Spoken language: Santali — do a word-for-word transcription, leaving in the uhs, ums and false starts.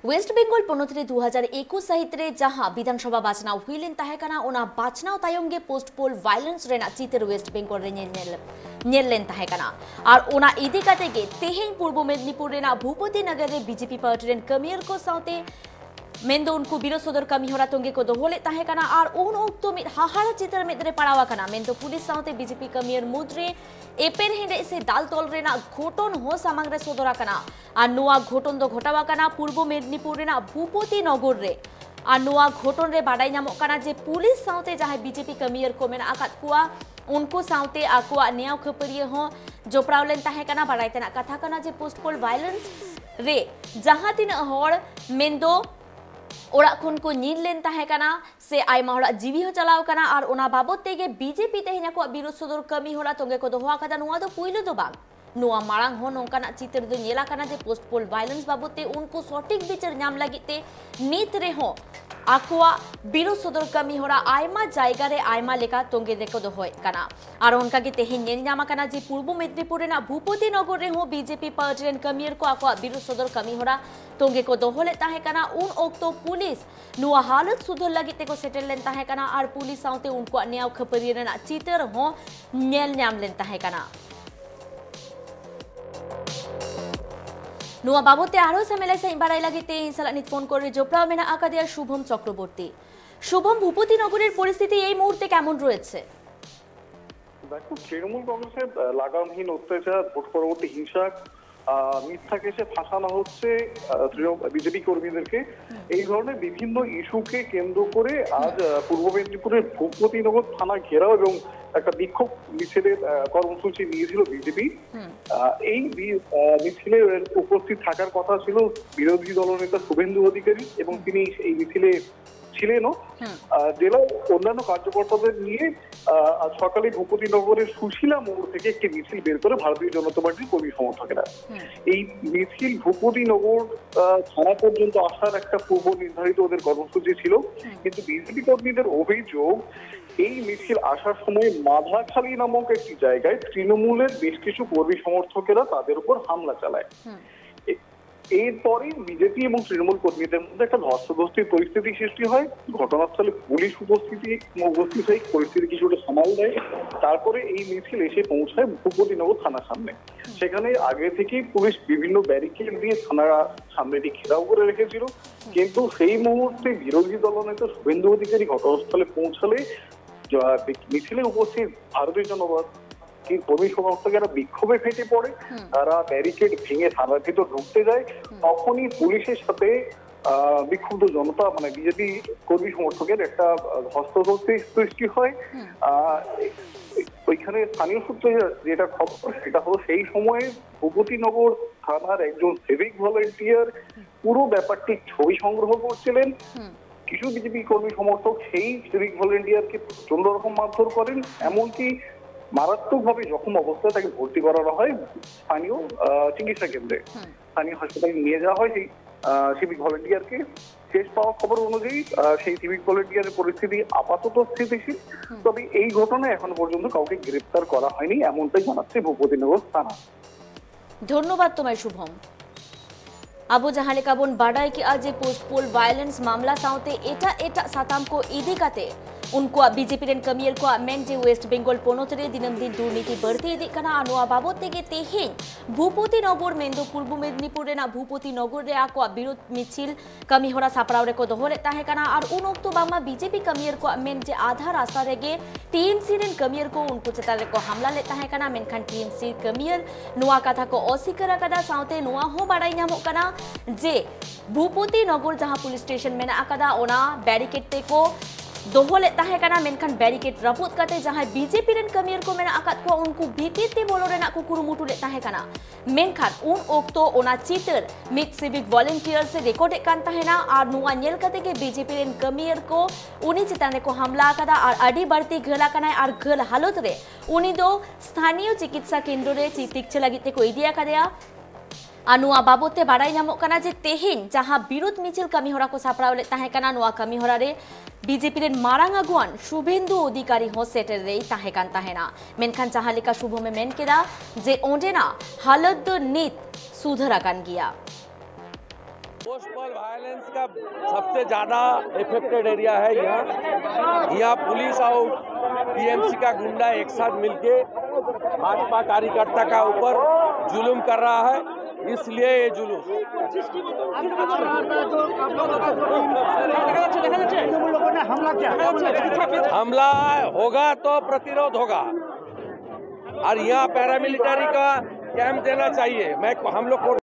ᱳᱭᱮᱥᱴ ᱵᱮᱝᱜᱚᱞ ᱯᱚᱱᱚᱛ ᱨᱮ ᱫᱩ ᱦᱟᱡᱟᱨ ᱮᱠᱩᱥ ᱥᱟᱹᱦᱤᱛ ᱨᱮ ᱡᱟᱦᱟᱸ ᱵᱤᱫᱷᱟᱱ ᱥᱚᱵᱷᱟ ᱵᱟᱪᱷᱱᱟᱣ ᱦᱩᱭ ᱞᱮᱱ ᱛᱟᱦᱮᱸ ᱠᱟᱱᱟ, ᱚᱱᱟ ᱵᱟᱪᱷᱱᱟᱣ ᱛᱟᱭᱚᱢ ᱜᱮ ᱯᱳᱥᱴ ᱯᱳᱞ ᱵᱷᱟᱭᱞᱮᱱᱥ ᱨᱮᱱᱟᱜ ᱪᱤᱛᱟᱹᱨ ᱳᱭᱮᱥᱴ ᱵᱮᱝᱜᱚᱞ ᱨᱮ ᱧᱮᱞ, ᱧᱮᱞ, ᱧᱮᱞ ᱞᱮᱱ ᱛᱟᱦᱮᱸ ᱠᱟᱱᱟ᱾ ᱟᱨ ᱚᱱᱟ ᱤᱫᱤ ᱠᱟᱛᱮ ᱜᱮ ᱛᱮᱦᱮᱧ ᱯᱩᱨᱵᱚ ᱢᱮᱫᱽᱱᱤᱯᱩᱨ ᱨᱮᱱᱟᱜ ᱵᱷᱩᱯᱚᱛᱤ ᱱᱚᱜᱚᱨ ᱨᱮ ᱵᱤᱡᱮᱯᱤ ᱯᱟᱨᱴᱤ ᱨᱮᱱ ᱠᱟᱹᱢᱤᱭᱟᱹᱨ ᱠᱚ ᱥᱟᱶᱛᱮ ᱢᱮᱱᱫᱚ ᱩᱱᱠᱩ ᱵᱤᱨᱳᱫᱷ ᱥᱚᱫᱚᱨ ᱠᱟᱹᱢᱤ ᱦᱚᱨᱟ ᱛᱚᱸᱜᱮ ᱠᱚ ᱫᱚᱦᱚ ᱞᱮᱫ ᱛᱟᱦᱮᱸ ᱠᱟᱱᱟ᱾ ᱟᱨ ᱩᱱ ᱚᱠᱛᱚ ᱢᱤᱫ ᱦᱟᱦᱟᱲᱟ ᱪᱤᱛᱟᱹᱨ ᱢᱮᱫ ᱨᱮ ᱯᱟᱲᱟᱣ ᱟᱠᱟᱱᱟ, ᱢᱮᱱᱫᱚ ᱯᱩᱞᱤᱥ ᱥᱟᱶᱛᱮ ᱵᱤᱡᱮᱯᱤ ᱠᱟᱹᱢᱤᱭᱟᱹᱨ ᱢᱩᱫᱽᱨᱮ ᱮᱯᱮᱨ ᱦᱮᱸᱰᱮᱡ ᱥᱮ ᱫᱟᱞ ᱛᱚᱞ ᱨᱮᱱᱟᱜ ᱜᱷᱚᱴᱚᱱ ᱦᱚᱸ ᱥᱟᱢᱟᱝ ᱨᱮ ᱥᱚᱫᱚᱨ ᱟᱠᱟᱱᱟ᱾ ᱟᱨ ᱱᱚᱣᱟ ᱜᱷᱚᱴᱚᱱ ᱫᱚ ᱜᱷᱚᱴᱟᱣ ᱟᱠᱟᱱᱟ ᱯᱩᱨᱵᱚ ᱢᱮᱫᱽᱱᱤᱯᱩᱨ ᱨᱮᱱᱟᱜ ᱵᱷᱩᱯᱚᱛᱤ ᱱᱚᱜᱚᱨ ᱨᱮ᱾ ᱟᱨ ᱱᱚᱣᱟ ᱜᱷᱚᱴᱚᱱ ᱨᱮ ᱵᱟᱰᱟᱭ ᱧᱟᱢᱚᱜ ᱠᱟᱱᱟ ᱡᱮ ᱯᱩᱞᱤᱥ ᱥᱟᱶᱛᱮ ᱡᱟᱦᱟᱸᱭ ᱵᱤᱡᱮᱯᱤ ᱠᱟᱹᱢᱤᱭᱟᱹᱨ ᱠᱚ ᱢᱮᱱᱟᱜ ᱟᱠᱟᱫ ᱠᱚᱣᱟ, ᱩᱱᱠᱩ ᱥᱟᱶᱛᱮ ᱟᱠᱚᱣᱟᱜ ᱱᱮᱭᱟᱣ ᱠᱷᱟᱹᱯᱟᱹᱨᱤᱭᱟᱹ ᱦᱚᱸ ᱡᱚᱯᱲᱟᱣ ᱞᱮᱱ ᱛᱟᱦᱮᱸ ᱠᱟᱱᱟ᱾ ᱵᱟᱰᱟᱭ ᱛᱮᱱᱟᱜ ᱠᱟᱛᱷᱟ ᱠᱟᱱᱟ ᱡᱮ ᱯᱳᱥᱴ ᱯᱳᱞ ᱵᱷᱟᱭᱞᱮᱱᱥ ᱨᱮ ᱡᱟᱦᱟᱸ ᱛᱤᱱᱟᱹᱜ ᱦᱚᱲ ᱢᱮᱱᱫᱚ ᱚᱲᱟᱜ ᱠᱷᱚᱱ ᱠᱚ ᱧᱤᱨ ᱞᱮᱱ ᱛᱟᱦᱮᱸ ᱠᱟᱱᱟ ᱥᱮ ᱟᱭᱢᱟ ᱦᱚᱲᱟᱜ ᱡᱤᱣᱤ ᱦᱚᱸ ᱪᱟᱞᱟᱣ ᱠᱟᱱᱟ᱾ ᱟᱨ ᱚᱱᱟ ᱵᱟᱵᱚᱫ ᱛᱮᱜᱮ ᱵᱤᱡᱮᱯᱤ ᱛᱮᱦᱮᱧ ᱟᱠᱚᱣᱟᱜ ᱵᱤᱨᱳᱫᱷ ᱥᱚᱫᱚᱨ ᱠᱟᱹᱢᱤ ᱦᱚᱨᱟ ᱛᱚᱸᱜᱮ ᱠᱚ ᱫᱚᱦᱚ ᱟᱠᱟᱫᱟ᱾ ᱱᱚᱣᱟ ᱫᱚ ᱯᱩᱭᱞᱩ ᱫᱚ ᱵᱟᱝ, ᱱᱚᱣᱟ ᱢᱟᱲᱟᱝ ᱦᱚᱸ ᱱᱚᱝᱠᱟᱱᱟᱜ ᱪᱤᱛᱟᱹᱨ ᱫᱚ ᱧᱮᱞ ᱟᱠᱟᱱᱟ ᱡᱮ ᱯᱳᱥᱴ ᱯᱳᱞ ᱵᱷᱟᱭᱞᱮᱱᱥ ᱵᱟᱵᱚᱫ ᱛᱮ ᱩᱱᱠᱩ ᱥᱚᱴᱷᱤᱠ ᱵᱤᱪᱟᱹᱨ ᱧᱟᱢ ᱞᱟᱹᱜᱤᱫ ᱛᱮ ᱱᱤᱛ ᱨᱮᱦᱚᱸ ᱟᱠᱚᱣᱟᱜ ᱵᱤᱨᱳᱫᱷ ᱥᱚᱫᱚᱨ ᱠᱟᱹᱢᱤ ᱦᱚᱨᱟ ᱟᱭᱢᱟ ᱡᱟᱭᱜᱟ ᱨᱮ ᱟᱭᱢᱟ ᱞᱮᱠᱟ ᱛᱚᱸᱜᱮ ᱨᱮᱠᱚ ᱫᱚᱦᱚᱭᱮᱫ ᱠᱟᱱᱟ᱾ ᱟᱨ ᱚᱱᱠᱟ ᱜᱮ ᱛᱮᱦᱮᱧ ᱧᱮᱞ ᱧᱟᱢ ᱟᱠᱟᱱᱟ ᱡᱮ ᱯᱩᱨᱵᱚ ᱢᱮᱫᱽᱱᱤᱯᱩᱨ ᱨᱮᱱᱟᱜ ᱵᱷᱩᱯᱚᱛᱤ ᱱᱚᱜᱚᱨ ᱨᱮᱦᱚᱸ ᱵᱤᱡᱮᱯᱤ ᱯᱟᱨᱴᱤ ᱨᱮᱱ ᱠᱟᱹᱢᱤᱭᱟᱹᱨ ᱠᱚ ᱟᱠᱚᱣᱟᱜ ᱵᱤᱨᱳᱫᱷ ᱥᱚᱫᱚᱨ ᱠᱟᱹᱢᱤ ᱦᱚᱨᱟ ᱛᱚᱸᱜᱮ ᱠᱚ ᱫᱚᱦᱚ ᱞᱮᱫ ᱛᱟᱦᱮᱸ ᱠᱟᱱᱟ᱾ ᱩᱱ ᱚᱠᱛᱚ ᱯᱩᱞᱤᱥ ᱱᱚᱣᱟ ᱦᱟᱞᱚᱛ ᱥᱩᱫᱷᱟᱹᱨ ᱞᱟᱹᱜᱤᱫ ᱛᱮᱠᱚ ᱥᱮᱴᱮᱨ ᱞᱮᱱ ᱛᱟᱦᱮᱸ ᱠᱟᱱᱟ᱾ ᱟᱨ ᱯᱩᱞᱤᱥ ᱥᱟᱶᱛᱮ ᱩᱱᱠᱩᱣᱟᱜ ᱱᱮᱭᱟᱣ ᱠᱷᱟᱹᱯᱟᱹᱨᱤ ᱨᱮᱱᱟᱜ ᱪᱤᱛᱟᱹᱨ ᱦᱚᱸ ᱧᱮᱞ ᱧᱟᱢ ᱞᱮᱱ ᱛᱟᱦᱮᱸ ᱠᱟᱱᱟ᱾ ᱱᱚᱣᱟ ᱵᱟᱵᱚᱫ ᱛᱮ ᱟᱨᱦᱚᱸ ᱥᱟᱢᱮᱞᱟᱭ ᱥᱟᱺᱦᱤᱡ ᱵᱟᱲᱟᱭ ᱞᱟᱹᱜᱤᱫ ᱛᱮ ᱤᱧ ᱥᱟᱞᱟᱜ ᱱᱤᱛ ᱯᱷᱳᱱ ᱠᱚᱞ ᱨᱮ ᱡᱚᱯᱲᱟᱣ ᱢᱮᱱᱟᱜ ᱟᱠᱟᱫᱮᱭᱟ ᱥᱩᱵᱷᱚᱢ ᱪᱚᱠᱨᱚᱵᱚᱨᱛᱤ᱾ শুভম, ভূপতিনগরের পরিস্থিতি এই মুহূর্তে কেমন রয়েছে? দেখো, তৃণমূল কংগ্রেসের আহ, লাগামহীন অত্যাচার, ভোট পরবর্তী হিংসা, আহ, মিথ্যা কেসে ফাঁসানো হচ্ছে বিজেপি কর্মীদেরকে। এই ধরনের বিভিন্ন ইস্যুকে কেন্দ্র করে আজ আহ, পূর্ব মেদিনীপুরের ভূপতিনগর থানা ঘেরাও এবং একটা বিক্ষোভ মিছিলের আহ, কর্মসূচি নিয়েছিল বিজেপি। এই বি- আহ, মিছিলে উপস্থিত থাকার কথা ছিল বিরোধী দলনেতা শুভেন্দু অধিকারী এবং তিনি এই মিছিলে ছিলেনও। আহ, জেলার অন্যান্য কার্যকর্তাদের নিয়ে আহ, আজ সকালে ভূপতিনগরের সুশীলা মোড় থেকে একটি মিছিল বের করে ভারতীয় জনতা পার্টির কর্মী সমর্থকেরা। এই মিছিল ভূপতিনগর আহ, থানা পর্যন্ত আসার একটা পূর্ব নির্ধারিত ওদের কর্মসূচি ছিল, কিন্তু বিজেপি কর্মীদের অভিযোগ এই মিছিল আসার সময় মাধাখালী নামক একটি জায়গায় তৃণমূলের বেশ কিছু কর্মী সমর্থকেরা তাদের উপর হামলা চালায়। এ- এরপরে বিজেপি এবং তৃণমূল কর্মীদের মধ্যে একটা ধস্তাধস্তির পরিস্থিতি সৃষ্টি হয়। ঘটনাস্থলে পুলিশ উপস্থিতি উপস্থিত হয়ে পরিস্থিতি কিছুটা সামাল দেয়। তারপরে এই মিছিল এসে পৌঁছায় ভূপতিনগর থানার সামনে। সেখানে আগে থেকেই পুলিশ বিভিন্ন ব্যারিকেড দিয়ে থানার সামনেটি ঘেরাও করে রেখেছিল, কিন্তু সেই মুহূর্তে বিরোধী দলনেতা শুভেন্দু অধিকারী ঘটনাস্থলে পৌঁছালে মিছিলে উপস্থিত ভারতীয় জনতা পার্টির কর্মী সমর্থকেরা বিক্ষোভে ফেটে পড়ে। তারা ব্যারিকেড ভেঙে থানার ভিতর ঢুকতে যায়। তখনই পুলিশের সাথে বিক্ষুব্ধ জনতা, মানে বিজেপি কর্মী সমর্থকের একটা ধস্তাধস্তি সৃষ্টি হয়। ওইখানে স্থানীয় সূত্রে যেটা খবর, সেটা হলো সেই সময়ে ভূপতিনগর থানার একজন সিভিক ভলেন্টিয়ার পুরো ব্যাপারটি ছবি সংগ্রহ করছিলেন। কিছু বিজেপি কর্মী সমর্থক সেই সিভিক ভলেন্টিয়ারকে প্রচন্ড রকম মারধর করেন, এমনকি মারাত্মকভাবে জখম অবস্থায় তাকে ভর্তি করানো হয় স্থানীয় চিকিৎসা কেন্দ্রে। স্থানীয় হাসপাতালে নিয়ে যাওয়া হয় সেই সিভিক ভলেন্টিয়ারকে। শেষ পাওয়া খবর অনুযায়ী সেই সিভিক ভলেন্টিয়ারের পরিস্থিতি আপাতত স্থিতিশীল। তবে এই ঘটনায় এখনো পর্যন্ত কাউকে গ্রেপ্তার করা হয়নি, এমনটাই জানাচ্ছে ভূপতিনগর থানা। ধন্যবাদ তোমায় শুভম। ᱟᱵᱚ ᱡᱟᱦᱟᱸ ᱞᱮᱠᱟ ᱵᱚᱱ ᱵᱟᱰᱟᱭ ᱠᱮᱜᱼᱟ ᱡᱮ ᱯᱳᱥᱴ ᱯᱳᱞ ᱵᱷᱟᱭᱞᱮᱱᱥ ᱢᱟᱢᱞᱟ ᱥᱟᱶᱛᱮ ᱮᱴᱟᱜ ᱮᱴᱟᱜ ᱥᱟᱛᱟᱢ ᱠᱚ ᱤᱫᱤ ᱠᱟᱛᱮ ᱩᱱᱠᱩᱣᱟᱜ ᱵᱤᱡᱮᱯᱤ ᱨᱮᱱ ᱠᱟᱹᱢᱤᱭᱟᱹ ᱠᱚᱣᱟᱜ ᱢᱮᱱ ᱡᱮ ᱳᱭᱮᱥᱴ ᱵᱮᱝᱜᱚᱞ ᱯᱚᱱᱚᱛ ᱨᱮ ᱫᱤᱱᱟᱹᱢ ᱫᱤᱱ ᱫᱩᱨᱱᱤᱛᱤ ᱵᱟᱹᱲᱛᱤ ᱤᱫᱤᱜ ᱠᱟᱱᱟ ᱟᱨ ᱱᱚᱣᱟ ᱵᱟᱵᱚᱛ ᱛᱮᱜᱮ ᱛᱮᱦᱮᱧ ᱵᱷᱩᱯᱚᱛᱤ ᱱᱚᱜᱚᱨ ᱢᱮᱱᱫᱚ ᱯᱩᱨᱵᱚ ᱢᱮᱫᱤᱱᱤᱯᱩᱨ ᱨᱮᱱᱟᱜ ᱵᱷᱩᱯᱚᱛᱤ ᱱᱚᱜᱚᱨ ᱨᱮ ᱟᱠᱚᱣᱟᱜ ᱵᱤᱨᱳᱫᱷ ᱢᱤᱪᱷᱤᱞ ᱠᱟᱹᱢᱤ ᱦᱚᱨᱟ ᱥᱟᱯᱲᱟᱣ ᱨᱮᱠᱚ ᱫᱚᱦᱚ ᱞᱮᱫ ᱛᱟᱦᱮᱸ ᱠᱟᱱᱟ ᱟᱨ ᱩᱱ ᱚᱠᱛᱚ ᱵᱟᱝᱢᱟ ᱵᱤᱡᱮᱯᱤ ᱠᱟᱹᱢᱤᱭᱟᱹ ᱠᱚᱣᱟᱜ ᱢᱮᱱ ᱡᱮ ᱟᱫᱷᱟ ᱨᱟᱥᱛᱟ ᱨᱮᱜᱮ ᱴᱤᱮᱢᱥᱤ ᱨᱮᱱ ᱠᱟᱹᱢᱤᱭᱟᱹ ᱠᱚ ᱩᱱᱠᱩ ᱪᱮᱛᱟᱱ ᱨᱮᱠᱚ ᱦᱟᱢᱞᱟ ᱞᱮᱫ ᱛᱟᱦᱮᱸ ᱠᱟᱱᱟ, ᱢᱮᱱᱠᱷᱟᱱ ᱴᱤᱮᱢᱥᱤ ᱠᱟᱹᱢᱤᱭᱟᱹ ᱱᱚᱣᱟ ᱠᱟᱛᱷᱟ ᱠᱚ ᱚᱥᱤᱠᱟᱹᱨ ᱟᱠᱟᱫᱟ᱾ ᱥᱟᱶᱛᱮ ᱱᱚᱣᱟ ᱦᱚᱸ ᱵᱟᱲᱟᱭ ᱧᱟᱢᱚᱜ ᱠᱟᱱᱟ ᱡᱮ ᱵᱷᱩᱯᱚᱛᱤ ᱱᱚᱜᱚᱨ ᱡᱟᱦᱟᱸ ᱯᱩᱞᱤᱥ ᱥᱴᱮᱥᱚᱱ ᱢᱮᱱᱟᱜ ᱟᱠᱟᱫᱟ, ᱚᱱᱟ ᱵᱮᱨᱤᱠᱮᱰ ᱛᱮᱠᱚ ᱫᱚᱦᱚ ᱞᱮᱫ ᱛᱟᱦᱮᱸ ᱠᱟᱱᱟ, ᱢᱮᱱᱠᱷᱟᱱ ᱵᱮᱨᱤᱠᱮᱰ ᱨᱟᱹᱯᱩᱫ ᱠᱟᱛᱮ ᱡᱟᱦᱟᱸᱭ ᱵᱤᱡᱮᱯᱤ ᱨᱮᱱ ᱠᱟᱹᱢᱤᱭᱟᱹ ᱠᱚ ᱢᱮᱱᱟᱜ ᱟᱠᱟᱫ ᱠᱚᱣᱟ, ᱩᱱᱠᱩ ᱵᱷᱤᱛᱤᱨ ᱛᱮ ᱵᱚᱞᱚ ᱨᱮᱱᱟᱜ ᱠᱚ ᱠᱩᱨᱩᱢᱩᱴᱩ ᱞᱮᱫ ᱛᱟᱦᱮᱸ ᱠᱟᱱᱟ᱾ ᱢᱮᱱᱠᱷᱟᱱ ᱩᱱ ᱚᱠᱛᱚ ᱚᱱᱟ ᱪᱤᱛᱟᱹᱨ ᱢᱤᱫ ᱥᱤᱵᱷᱤᱠ ᱵᱷᱚᱞᱮᱱᱴᱤᱭᱟᱨᱥ ᱮ ᱨᱮᱠᱚᱨᱰ ᱮᱫ ᱠᱟᱱ ᱛᱟᱦᱮᱱᱟ ᱟᱨ ᱱᱚᱣᱟ ᱧᱮᱞ ᱠᱟᱛᱮ ᱜᱮ ᱵᱤᱡᱮᱯᱤ ᱨᱮᱱ ᱠᱟᱹᱢᱤᱭᱟᱹ ᱠᱚ ᱩᱱᱤ ᱪᱮᱛᱟᱱ ᱨᱮᱠᱚ ᱦᱟᱢᱞᱟ ᱟᱠᱟᱫᱟ ᱟᱨ ᱟᱹᱰᱤ ᱵᱟᱹᱲᱛᱤ ᱜᱷᱟᱹᱞ ᱟᱠᱟᱱᱟᱭ ᱟᱨ ᱜᱷᱟᱹᱞ ᱦᱟᱞᱚᱛ ᱨᱮ ᱩᱱᱤ ᱫᱚ ᱥᱛᱷᱟᱱᱤᱭᱚ ᱪᱤᱠᱤᱛᱥᱟ ᱠᱮᱱᱫᱨᱚ ᱨᱮ ᱪᱤᱠᱤᱛᱥᱟ ᱞᱟᱹᱜᱤᱫ ᱛᱮᱠᱚ ᱤᱫᱤ ᱟᱠᱟᱫᱮᱭᱟ᱾ ᱟᱨ ᱱᱚᱣᱟ ᱵᱟᱵᱚᱛ ᱛᱮ ᱵᱟᱲᱟᱭ ᱧᱟᱢᱚᱜ ᱠᱟᱱᱟ ᱡᱮ ᱛᱮᱦᱮᱧ ᱡᱟᱦᱟᱸ ᱵᱤᱨᱳᱫᱷ ᱢᱤᱪᱷᱤᱞ ᱠᱟᱹᱢᱤ ᱦᱚᱨᱟ ᱠᱚ ᱥᱟᱯᱲᱟᱣ ᱞᱮᱫ ᱛᱟᱦᱮᱸ ᱠᱟᱱᱟ, ᱱᱚᱣᱟ ᱠᱟᱹᱢᱤ ᱦᱚᱨᱟ ᱨᱮ ᱵᱤᱡᱮᱯᱤ ᱨᱮᱱ ᱢᱟᱨᱟᱝ ᱟᱹᱜᱩᱣᱟᱱ ᱥᱩᱵᱷᱮᱱᱫᱩ ᱚᱫᱷᱤᱠᱟᱨᱤ ᱦᱚᱸ ᱥᱮᱴᱮᱨ ᱨᱮᱭ ᱛᱟᱦᱮᱸ ᱠᱟᱱ ᱛᱟᱦᱮᱱᱟ᱾ ᱢᱮᱱᱠᱷᱟᱱ ᱡᱟᱦᱟᱸ ᱞᱮᱠᱟ ᱥᱩᱵᱷᱚᱢ ᱮ ᱢᱮᱱ ᱠᱮᱫᱟ ᱡᱮ ᱚᱸᱰᱮᱱᱟᱜ ᱦᱟᱞᱚᱛ ᱫᱚ ᱱᱤᱛ ᱥᱩᱫᱷᱟᱹᱨ ᱟᱠᱟᱱ ᱜᱮᱭᱟ᱾ पोस्टल वायलेंस का सबसे ज्यादा अफेक्टेड एरिया है यहाँ। यहाँ पुलिस और टीएमसी का गुंडा एक साथ मिलके भाजपा कार्यकर्ता का ऊपर जुल्म कर रहा है, इसलिए ये जुलूस। लोगों ने हमला किया। हमला होगा तो प्रतिरोध होगा, और यहाँ पैरामिलिट्री का कैंप देना चाहिए। मैं हम लोग को